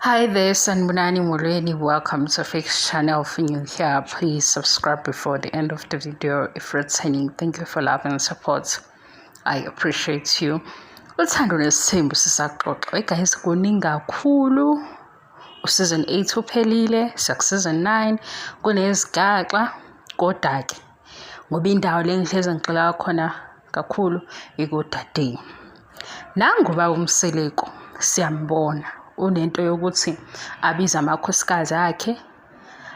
Hi there, Sanibonani Molweni. Welcome to Fix Channel. If you're new here, please subscribe before the end of the video. If returning, thank you for love and support. I appreciate you. Uthando nesithembu sisaxoxa. Hey guys, kuningi kakhulu. Useason 8 uphelile, siyaku-season 9, kunezigaxa kodwa-ke ngoba indawo le ngihlezi ngigxila khona kakhulu ikudadeni. Nangu ubaba uMseleku siyambona unento yokuthi abize amakhosikazi akhe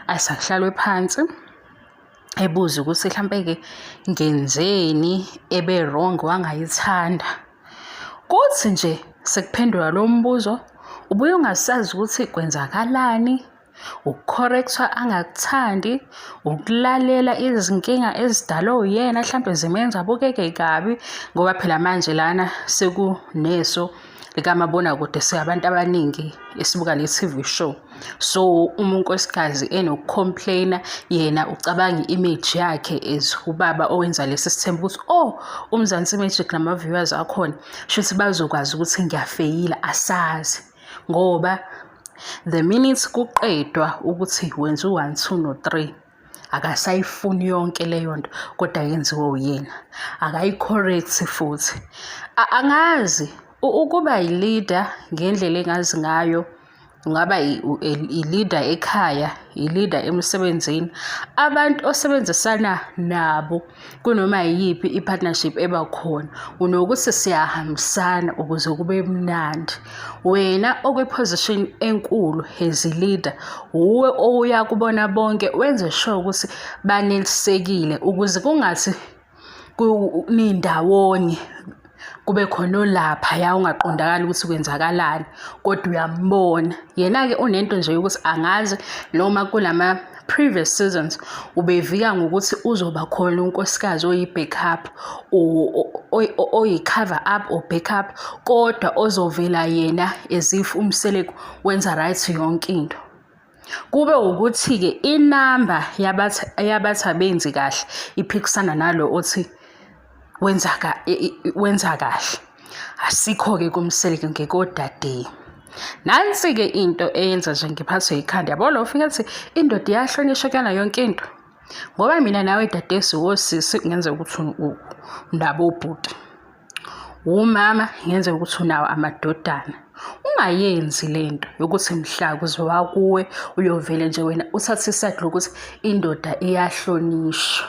asakuhlalwe phansi ebuze ukuthi mhlampe-ke ngenzeni ebe wrong wangayithanda. Kuthi nje sekuphendula lo mbuzo ubuye ungasazi ukuthi kwenzakalani, uku-correct-wa angakuthandi, ukulalela izinkinga ezidalwe uyena hlampe zimenza abukeke kabi ngoba phela manje lana sekuneso likamabonakude singabantu abaningi esibuka le TV show. So uma unkosikazi enoku-complain-a yena ucabanga i-image yakhe as ubaba owenza lesi sithembu ukuthi oh, uMzansi Magic nama-viewers akhona shuthi bazokwazi ukuthi ngiyafeyila. Asazi ngoba the minute kuqedwa ukuthi wenza u-one, two no-three, akasayifuni yonke leyo nto kodwa yenziwe uyena, akayi-correct futhi. Angazi ukuba yi-leader ngendlela engazi ngayo, ungaba i-leader ekhaya, i-leader emsebenzini. Abantu osebenzisana nabo kunoma yiyiphi i-partnership eba khona, unokuthi siyahambisana ukuze kube mnandi. Wena okwi-position enkulu as i-leader, wuwe owuya kubona bonke wenze sure ukuthi banelisekile ukuze kungathi nindawonye kube khona olaphaya ungaqondakali ukuthi kwenzakalani kodwa uyambona. Yena-ke unento nje yokuthi angazi noma kulama previous seasons ubevika ngokuthi uzoba khona unkosikazi oyi-backup, oyi-cover up or backup, kodwa ozovela yena as if uMseleku wenza right yonke into. Kube ukuthi-ke inamba yabathi abenzi kahle iphikisana nalo othi wenza kahle. Asikho-ke kuMseleku ngekodade. Nansi-ke into eyenza nje ngiphathwe ikhanda, yabo lo ufike ethi indoda iyahlonishwa kuyona yonke into. Ngoba mina nawe dade siwosisi kungenzeka ukuthi unabo obhuti. Umama kungenzeka ukuthi unawo amadodana. Ungayenzi lento yokuthi mhla kuzowa kuwe uyovele nje wena uthathe iside lokuthi indoda iyahlonishwa.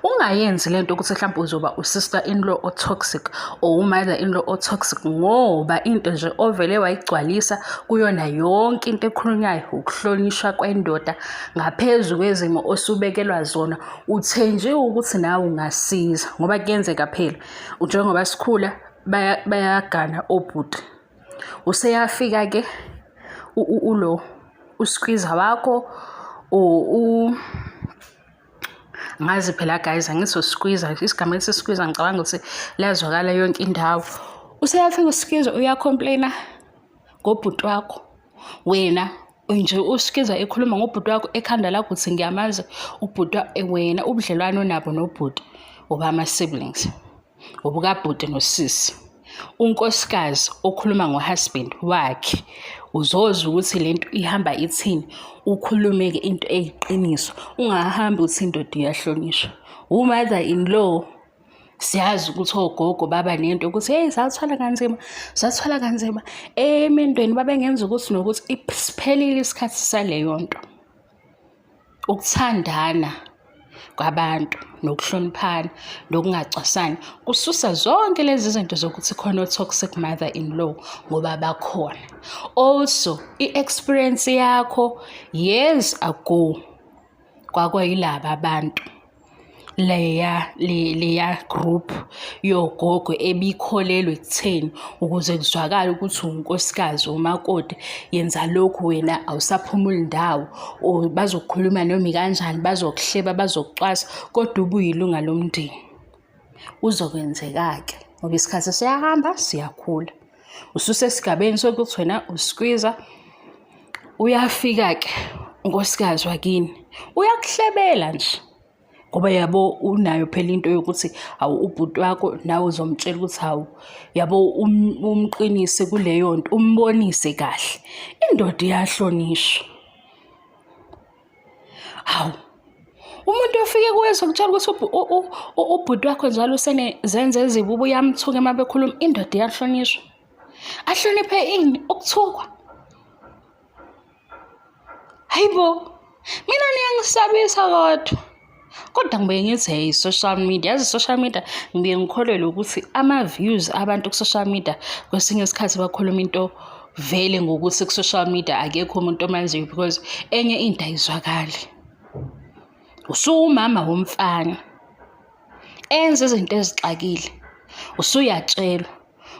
Ungayenzi lento ukuthi mhlawumbe uzoba u-sister in law o-toxic or u-mother in law o-toxic ngoba into nje ovele wayigcwalisa kuyona yonke into ekhulunywayo ukuhlonishwa kwendoda ngaphezu kwezimo osubekelwa zona, uthenjiwe ukuthi nawe ungasiza ngoba kuyenzeka phela njengoba sikhula bayagana obhuti. Useyafika-ke ulo uskwiza wakho or ngazi phela guys, angithi uskwiza, isigama esithi skwiza ngicabanga ukuthi liyazwakala yonke indawo. Useyafika uskwiza uya-complain-a ngobhuti wakho. Wena nje uskwiza ekhuluma ngobhuti wakho ekhanda lakho uthi ngiyamazi ubhuti wena ubudlelwano onabo nobhuti obama-siblings, obukabhuti nosisi. Unkosikazi okhuluma ngo-husband wakhe uzozwa ukuthi lento ihamba ithini, ukhulume-ke into eyiqiniso, ungahambi uthi indoda iyahlonishwa. U-mother in law siyazi ukuthi ogogo baba nento ukuthi hey, sathwala kanzima, sathwala kanzima emendweni, babengenza ukuthi nokuthi. Siphelile isikhathi saleyo nto. Ukuthandana kwabantu nokuhloniphana nokungacwasani kususa zonke lezi zinto zokuthi khona o-toxic mother in law ngoba bakhona. Also i-experience yakho years ago kwakuyilaba abantu leya group yogogo ebikholelwa ekutheni ukuze kuzwakale ukuthi unkosikazi umakoti yenza lokhu, wena awusaphumuli ndawo or bazokukhuluma noma ikanjani, bazokuhleba, bazokucwasa, kodwa ubuyilunga lomndeni. Kuzokwenzeka-ke ngoba isikhathi siyahamba, siyakhula. Ususesigabeni sokuthi wena uskwiza, uyafika-ke unkosikazi wakini uyakuhlebela nje. Ngoba yabo unayo phela into yokuthi hawu ubhuti wakho nawe uzomtshela ukuthi hawu yabo umqinise kuleyo nto umbonise kahle. Indoda iyahlonishwa. Hawu umuntu ofike kuwe ezokutshela ukuthi ubhuti wakho njalo usenezenzo ezibi ubuye amthuke uma bekhuluma, indoda iyahlonishwa. Ahloniphe ini? Ukuthukwa. Hayi bo, mina niyangisabisa kodwa. Kodwa ngibuye ngithi hey social media, yazi social media ngibuye ngikholelwe ukuthi ama-views abantu ku-social media kwesinye isikhathi bakhuluma into vele ngokuthi ku-social media akekho umuntu omaziyo because enye into ayizwakali. Usuwumama womfana enza izinto ezixakile, usuyatshelwa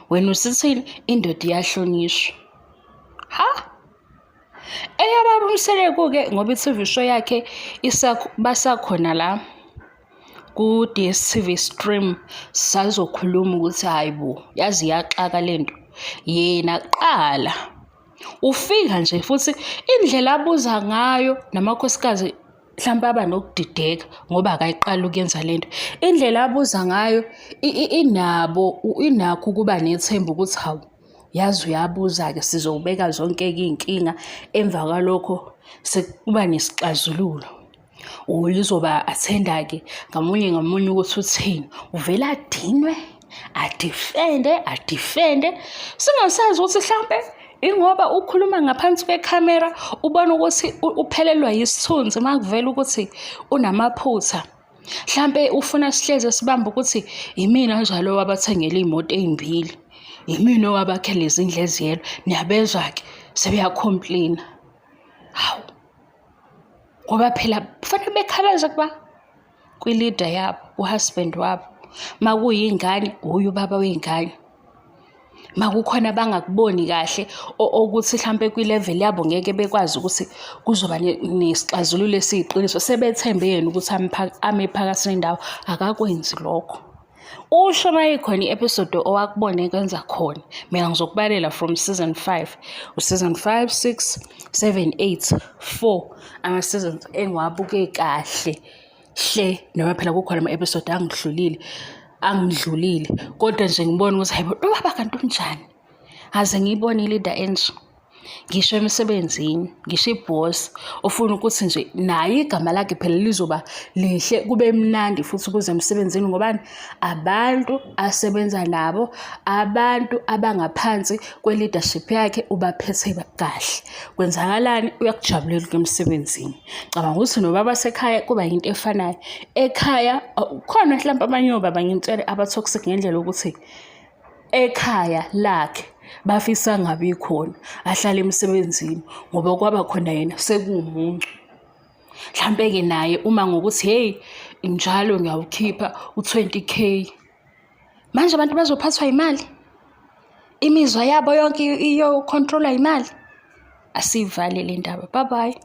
wena usithini indoda iyahlonishwa. Ha? Eyababa uMseleku-ke ngoba i-TV show yakhe basakhona la ku-DStv stream sazokhuluma ukuthi hhayi bo yazi iyaxaka le nto. Yena kuqala ufika nje futhi indlela abuza ngayo namakhosikazi mhlawumpe aba nokudideka ngoba akayiqali ukuyenza le nto. Indlela abuza ngayo inabo inakho ukuba nethemba ukuthi hawu yazi uyabuza-ke sizobeka zonke-ke iy'nkinga emva kwalokho sekuba nesixazululo. Uzoba athenda-ke ngamunye ngamunye ukuthi uthini. Uvele adinwe, adifende, adifende. Singasazi ukuthi hlampe ingoba ukhuluma ngaphansi kwekhamera ubona ukuthi uphelelwa yisithunzi uma kuvela ukuthi unamaphutha. Hlampe ufuna sihleze sibambe ukuthi imina njalo owabathengela iy'moto ey'mbili, imina owabakhela izindlu eziyelo. Niyabezwa-ke sebeya-complain-a. Hawu, ngoba phela kufanele bekhalaze kuba kwi-leader yabo, u-husband wabo. Uma kuyingane, uye ubaba wey'ngane. Uma kukhona abangakuboni kahle okuthi hlampe kwi-level yabo ngeke bekwazi ukuthi kuzoba nesixazululo esiyiqiniso, sebethembe yena ukuthi ame phakathi nendawo, akakwenzi lokho. Usho uma ikhona i-episode owakubona ekwenza khona, mina ngizokubalela from season 5, u-season 5, 6, 7, 8, 4, ama-seasons engiwabuke kahle hle noma phela kukhona ama-episode angihlulile angidlulile kodwa nje ngibona ukuthi hayibo lo baba kanti unjani aze ngiyibone i-leader enje ngisho emsebenzini ngisho ibhosi ofuna ukuthi nje naye igama lakhe phela lizoba lihle kube mnandi futhi kuze emsebenzini ngobani abantu asebenza nabo abantu abangaphansi kwe-leadership yakhe ubaphethe kahle kwenzakalani uyakujabulela ukuya emsebenzini cabanga ukuthi nobaba sekhaya kuba yinto efanayo ekhaya khona mhlawumpe abanye obaba ngimtshele aba-toxic ngendlela yokuthi ekhaya lakhe bafisa angabi khona ahlale emsebenzini ngoba kwaba khona yena sekuwumuntu mhlampe-ke naye uma ngokuthi hheyi njalo ngiyawukhipha u-twenty K manje abantu bazophathwa imali imizwa yabo yonke iyokhontrolwa imali asiyivale le ndaba bye bye.